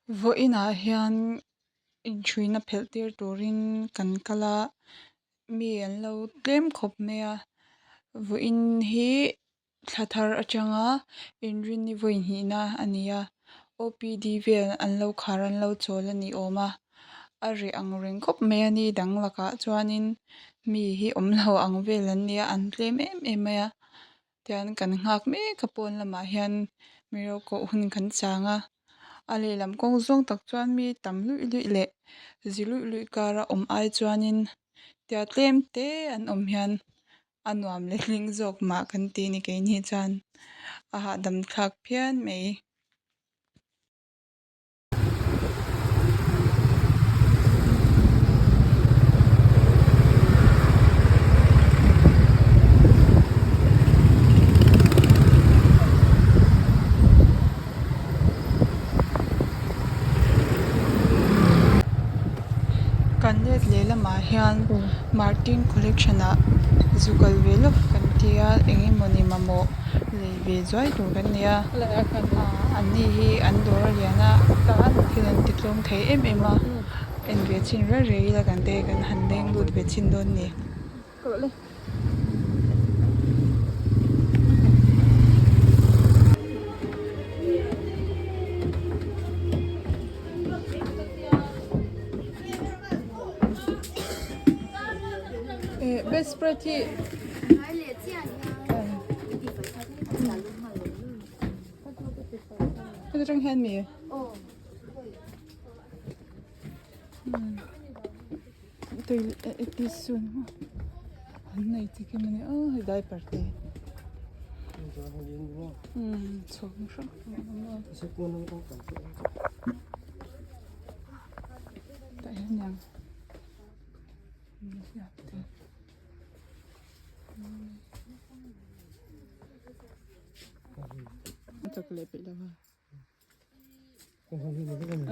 Vawiinah hian inchhuina phelh tir turin kan kal a mi an lo tlem khawp mai a vawiin hi thla thar atanga inrinni vawi hnihna a ni a O P D vel an lo khar an lo chawl a ni awm a a reh ang reng khawp mai a ni dang lakah chuanin mi hi awm lo ang vel an nia an tlem em em mai a. Tian kan nghak mek a pawn lamah hian mi ro koh hun kan chang a a lehlam kawng zawng tak chuan mi tam luih luih leh zi luih luih kara awm ai chuanin tia tlem te an awm hian a nuam letling zawk mah kan ti a ni keini chuan a hahdam thlak phian mai. Kan let leh lamah hian Martin collection ah zu kal ve lawk kan tia eng emawni mamawh lei ve zuai tur kan nei a an ni hi an dawr a lian a thil an ti tlawm thei em em a en ve chhin rei rei ila kan te kan han leng lut ve chhin dawn a ni. Bedspread hi heti atang hian mi tissue an nei chi kim ania aw hei diaper te chhawng hrang hrang a awm a tah hian niang.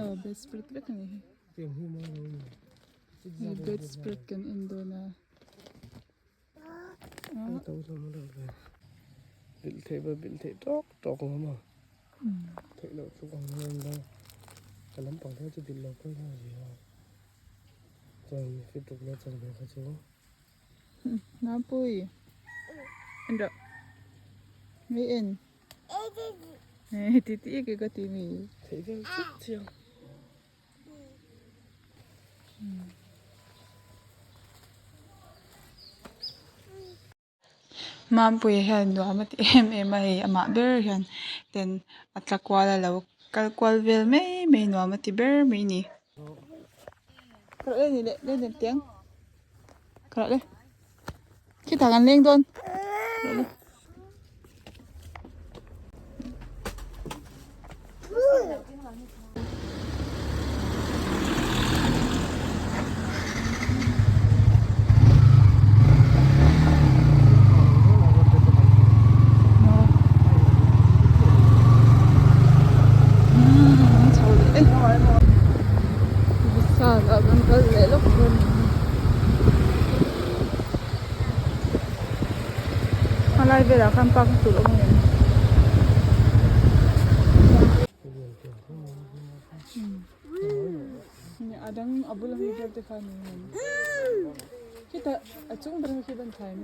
Aw bedspread vek a ni hi hei bedspread kan en dawn a Mapuii en rawh mi en ti ti ke ka ti mi Mampuia hian nuam a ti em em a hei amah ber hian ten a tla kual a lo kal kual vel mai mai nuam a ti ber mai a ni. Khitah kan leng dawn. A lai velah khan park na tur a awm ang em? A dang a bula mi vel te kha ni ang em? Khitah a chung ber khi ban thlai em?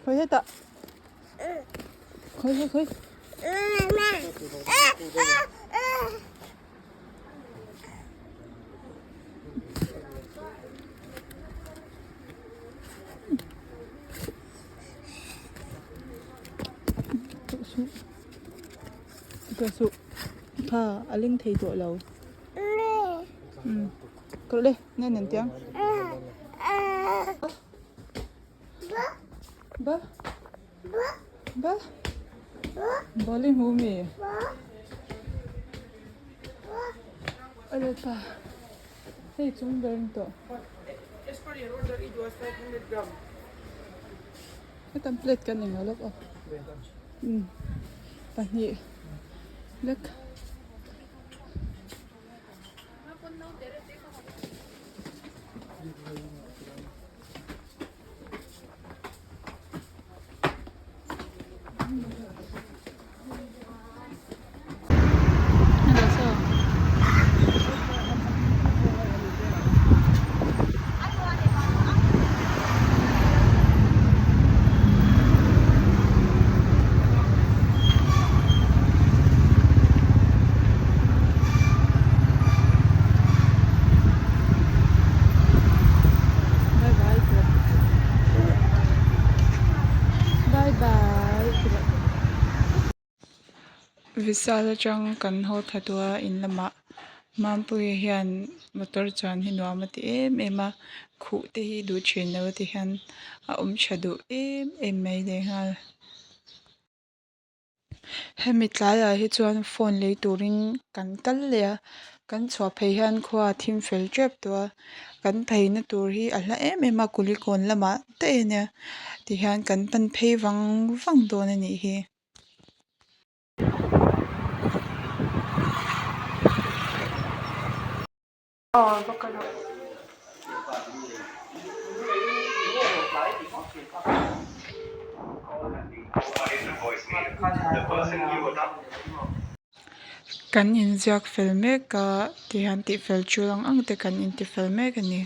Khawi hetah khawi khawi khawi. Suh Tawh suh kha a leng thei tawh lo umm kawlh le nge nen tiang ba ba ball i hmu mi a lalpa hei chung ber a ni tawh hetan plate kan englo lawk aw umm pahnih lek. Bye bye Bye bye Vishal atang kan haw thla tawh a in lamah Mampuia hian motor chuan hi nuam a ti em em a khuh te hi duh thin lo a ti hian a awm tha duh em em mai lehnghal. Hemi tlaiah hi chuan phone lei turin kan kal leh a kan chhuah phei hian khua a thim fel tep tawh a kan pheina tur hi a hla em em a kulikawn lamah daih a nia tihian kan pan phei vang vang dawn a nih hi. Kan inziak fel mek a tihian tihfel tul ang ang te kan intifel mek a ni.